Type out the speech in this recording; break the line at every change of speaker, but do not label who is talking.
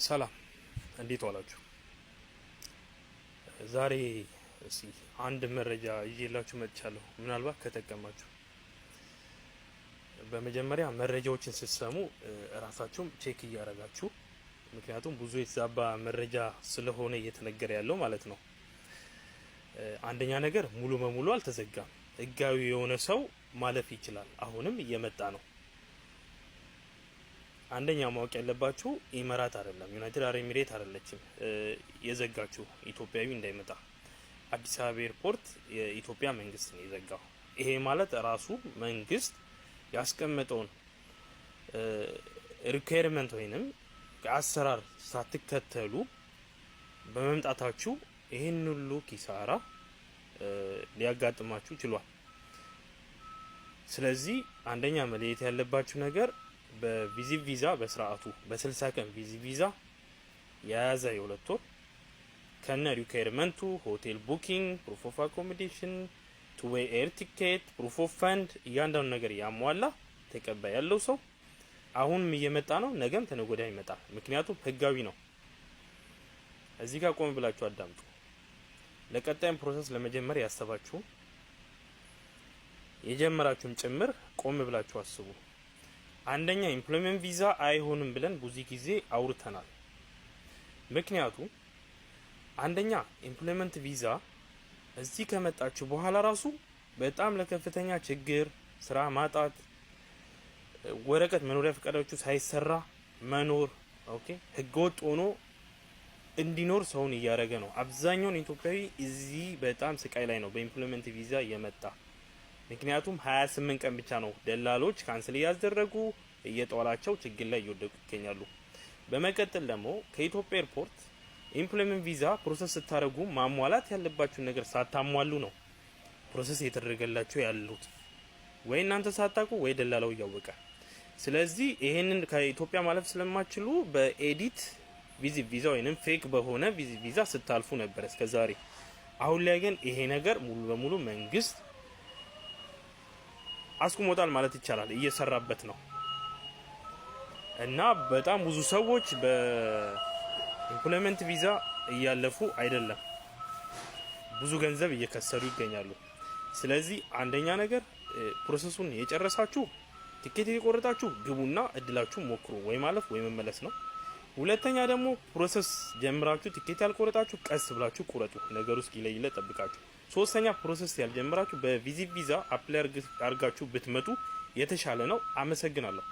ሰላም፣ እንዴት ዋላችሁ? ዛሬ እስቲ አንድ መረጃ ይዤላችሁ መጥቻለሁ። ምናልባት ከጠቀማችሁ። በመጀመሪያ መረጃዎችን ስትሰሙ እራሳችሁም check እያደረጋችሁ፣ ምክንያቱም ብዙ የተዛባ መረጃ ስለሆነ እየተነገረ ያለው ማለት ነው። አንደኛ ነገር ሙሉ በሙሉ አልተዘጋም። ህጋዊ የሆነ ሰው ማለፍ ይችላል። አሁንም እየመጣ ነው። አንደኛ ማወቅ ያለባችሁ ኢመራት አይደለም፣ ዩናይትድ አረብ ኤሚሬት አይደለችም የዘጋችሁ ኢትዮጵያዊ እንዳይመጣ። አዲስ አበባ ኤርፖርት የኢትዮጵያ መንግስት ነው የዘጋው። ይሄ ማለት ራሱ መንግስት ያስቀመጠውን requirement ወይንም አሰራር ሳትከተሉ በመምጣታችሁ ይህን ሁሉ ኪሳራ ሊያጋጥማችሁ ችሏል። ስለዚህ አንደኛ መለየት ያለባችሁ ነገር በ visit ቪዛ በስርዓቱ በ60 ቀን visit ቪዛ የያዘ የ2 ወር ከነ requirement ኡ hotel booking፣ proof of accommodation፣ two way air ticket፣ proof of fund እያንዳንዱ ነገር ያሟላ ተቀባይ ያለው ሰው አሁንም እየመጣ ነው። ነገም ተነገ ወዲያ ይመጣል። ምክንያቱም ህጋዊ ነው። እዚህ ጋር ቆም ብላችሁ አዳምጡ። ለቀጣይም process ለመጀመር ያሰባችሁ የጀመራችሁም ጭምር ቆም ብላችሁ አስቡ። አንደኛ employment ቪዛ አይሆንም ብለን ብዙ ጊዜ አውርተናል። ምክንያቱም አንደኛ employment ቪዛ እዚህ ከመጣችሁ በኋላ ራሱ በጣም ለከፍተኛ ችግር፣ ስራ ማጣት፣ ወረቀት መኖሪያ ፈቃዳችሁ ሳይሰራ መኖር፣ okay፣ ህገወጥ ሆኖ እንዲኖር ሰውን እያደረገ ነው። አብዛኛውን ኢትዮጵያዊ እዚህ በጣም ስቃይ ላይ ነው በ employment ቪዛ የመጣ። ምክንያቱም 28 ቀን ብቻ ነው፣ ደላሎች cancel እያስደረጉ እየጠዋላቸው ችግር ላይ እየወደቁ ይገኛሉ። በመቀጠል ደግሞ ከኢትዮጵያ ኤርፖርት employment ቪዛ process ስታደርጉ ማሟላት ያለባችሁን ነገር ሳታሟሉ ነው process እየተደረገላችሁ ያሉት፣ ወይ እናንተ ሳታውቁ ወይ ደላላው እያወቀ። ስለዚህ ይሄንን ከኢትዮጵያ ማለፍ ስለማትችሉ በ edit visit ቪዛ ወይንም fake በሆነ visit ቪዛ ስታልፉ ነበር እስከ ዛሬ። አሁን ላይ ግን ይሄ ነገር ሙሉ በሙሉ መንግስት አስቁሞታል ማለት ይቻላል። እየሰራበት ነው እና በጣም ብዙ ሰዎች በ employment ቪዛ እያለፉ አይደለም፣ ብዙ ገንዘብ እየከሰሩ ይገኛሉ። ስለዚህ አንደኛ ነገር process ኡን የጨረሳችሁ፣ ቲኬት የቆረጣችሁ ግቡና እድላችሁ ሞክሩ፣ ወይ ማለፍ ወይ መመለስ ነው። ሁለተኛ ደግሞ process ጀምራችሁ ቲኬት ያልቆረጣችሁ ቀስ ብላችሁ ቁረጡ፣ ነገሩ እስኪለይለት ጠብቃችሁ። ሶስተኛ process ያልጀመራችሁ በ visit ቪዛ apply አርጋችሁ ብትመጡ የተሻለ ነው። አመሰግናለሁ።